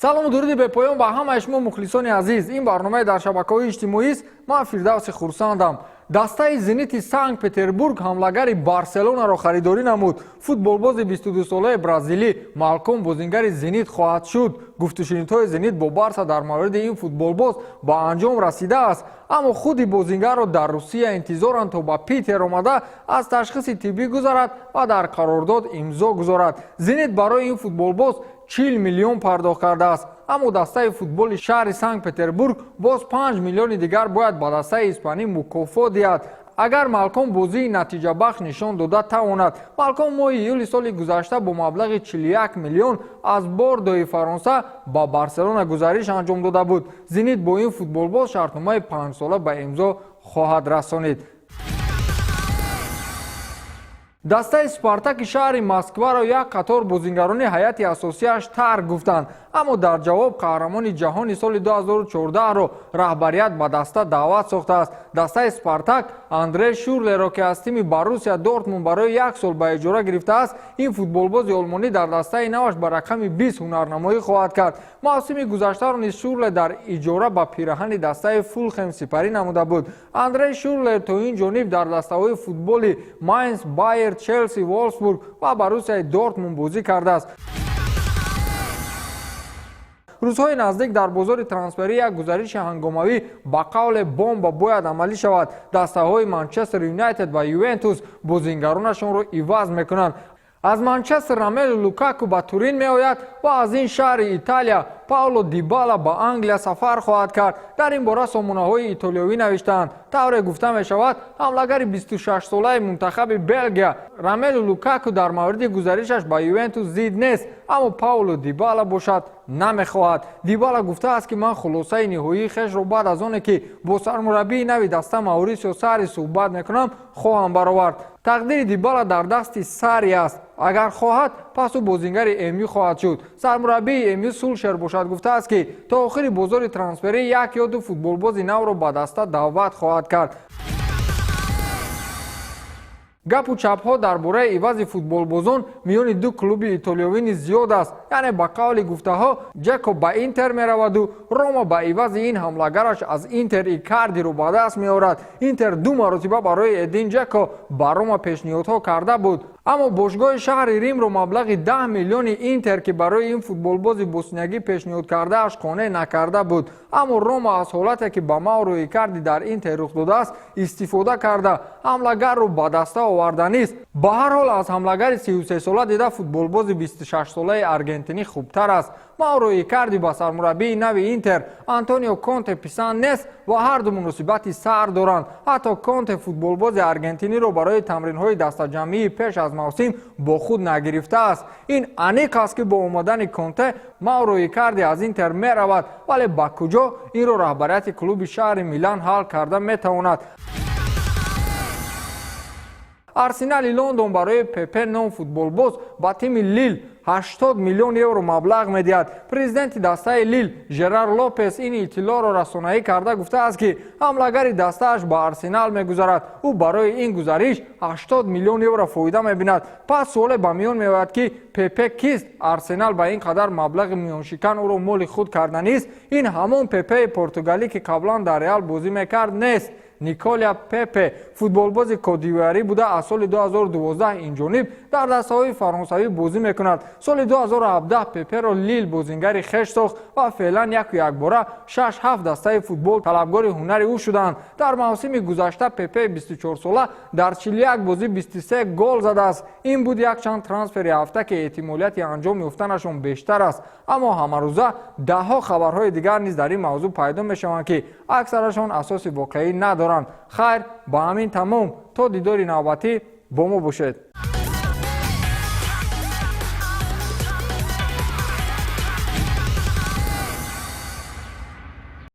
Салому дуруди бепоён ба ҳамаи шумо, мухлисони азиз. Ин барномаи дар шабакаҳои иҷтимоист. Ман Фирдавси Хурсандам. Дастаи Зенити Санкт Петербург ҳамлагари Барселонаро харидорӣ намуд. Футболбози 22-солаи бразилӣ Малком бозингари Зенит хоҳад шуд. Гуфтушунидҳои Зенит бо Барса дар мавриди ин футболбоз ба анҷом расидааст, аммо худи бозингарро дар Русия интизоранд, то ба Питер омада, аз ташхиси тиббӣ гузарад ва дар қарордод имзо гузорад. Зенит барои ин футболбоз 40 миллион пардохт кардааст, аммо дастаи футболи шаҳри Санкт Петербург боз 5 миллиони дигар бояд ба дастаи испанӣ мукофот диҳад, агар Малком бозии натиҷабахш нишон дода тавонад. Малком моҳи июли соли гузашта бо маблағи 41 миллион аз Бордои Фаронса ба Барселона гузариш анҷом дода буд. Зенит бо ин футболбоз шартномаи 5-сола ба имзо хоҳад расонид. Дастаи Спартаки шаҳри Москваро як қатор бозингарони ҳайати асосиаш тарк гуфтанд, аммо дар ҷавоб қаҳрамони ҷаҳони соли 2014-ро раҳбарият ба даста даъват сохтааст. Дастаи Спартак Андре Шурлеро, ки аз тими Боруссия Дортмунд барои як сол ба иҷора гирифтааст. Ин футболбози олмонӣ дар дастаи наваш ба рақами 20 ҳунарнамоӣ хоҳад кард. Мавсими гузаштаро низ Шурле дар иҷора ба пираҳани дастаи Фулхем сипарӣ намуда буд. Андрей Шурле то ин ҷониб дар дастаҳои футболи Майнс, Байер, Челси, Волфсбург ва Боруссияи Дортмунд бозӣ кардааст. Рӯзҳои наздик дар бозори трансферӣ як гузариши ҳангомавӣ, ба қавле бомба, бояд амалӣ шавад. Дастаҳои Манчестер Юнайтед ва Ювентус бозингаронашонро иваз мекунанд. Аз Манчестер Ромелу Лукаку ба Турин меояд ва аз ин шаҳри Италия Пауло Дибала ба Англия сафар хоҳад кард. Дар ин бора сомонаҳои итолиёвӣ навиштаанд. Тавре гуфта мешавад, ҳамлагари 26-солаи мунтахаби Белгия Ромелу Лукаку дар мавриди гузаришаш ба Ювентус зид нест, аммо Пауло Дибала бошад, намехоҳад. Дибала гуфтааст, ки ман хулосаи ниҳоии хешро баъд аз оне ки бо сармураббии нави даста Маурисио Сари суҳбат мекунам, хоҳам баровард. Тақдири Дибала дар дасти Сари аст. Агар хоҳад, пас ӯ бозингари МЮ хоҳад шуд. Сармураббии МЮ Сулшер бошад, гуфтааст, ки то охири бозори трансферӣ як ё ду футболбози навро ба даста даъват хоҳад кард. Гапу чапҳо дар бораи ивази футболбозон миёни ду клуби итолиёвӣ низ зиёд аст. Яъне, ба қавли гуфтаҳо, Ҷеко ба Интер мераваду Рома ба ивази ин ҳамлагараш аз Интер Икардиро ба даст меорад. Интер ду маротиба барои Эдин Ҷеко ба Рома пешниҳодҳо карда буд, аммо бошгоҳи шаҳри Римро маблағи 10 миллиони Интер, ки барои ин футболбози боснягӣ пешниҳод кардааш, қонеъ накарда буд. Аммо Рома аз ҳолате, ки ба Мауро Икарди дар Интер рух додааст, истифода карда, ҳамлагарро ба даста оварданист. Ба ҳар ҳол, аз ҳамлагари 33-сола дида футболбози 26-солаи аргентинӣ хубтар аст. Мауро Икарди ба сармураббии нави Интер Антонио Конте писанд нест ва ҳарду муносибати сар доранд. Ҳатто Конте футболбози аргентиниро барои тамринҳои дастаҷамъии пеш аз мавсим бо худ нагирифтааст. Ин аниқ аст, ки бо омадани Конте Мауро Икарди аз Интер меравад, вале ба куҷо, инро раҳбарияти клуби шаҳри Милан ҳал карда метавонад. Арсенали Лондон барои Пепе ном футболбоз ба тими Лил 80 миллион евро маблағ медиҳад. Президенти дастаи Лил Жерар Лопес ин иттилоъро расонаӣ карда, гуфтааст, ки ҳамлагари дастааш ба Арсенал мегузарад. Ӯ барои ин гузариш 80 миллион евро фоида мебинад. Пас суоле ба миён меояд, ки Пепе кист, Арсенал ба ин қадар маблағи миёншикан ӯро моли худ карданист? Ин ҳамон Пепеи португалӣ, ки қаблан дар Реал бозӣ мекард, нест. Николя Пепе футболбози кодивуарӣ буда, аз соли 2012 инҷониб дар дастаҳои фаронсавӣ бозӣ мекунад. Соли 2017 Пеперо Лил бозингари хеш сохт ва феълан яку якбора 6-7 дастаи футбол талабгори ҳунари ӯ шуданд. Дар мавсими гузашта Пепе 24-сола дар 41 бозӣ 23 гол задааст. Ин буд якчанд трансфери ҳафта, ки эҳтимолияти анҷом ёфтанашон бештар аст, аммо ҳамарӯза даҳҳо хабарҳои дигар низ дар ин мавзӯъ пайдо мешаванд, ки аксарашон асоси воқеӣ надоранд. Хайр, ба ҳамин тамом. То дидори навбатӣ бо мо бошед.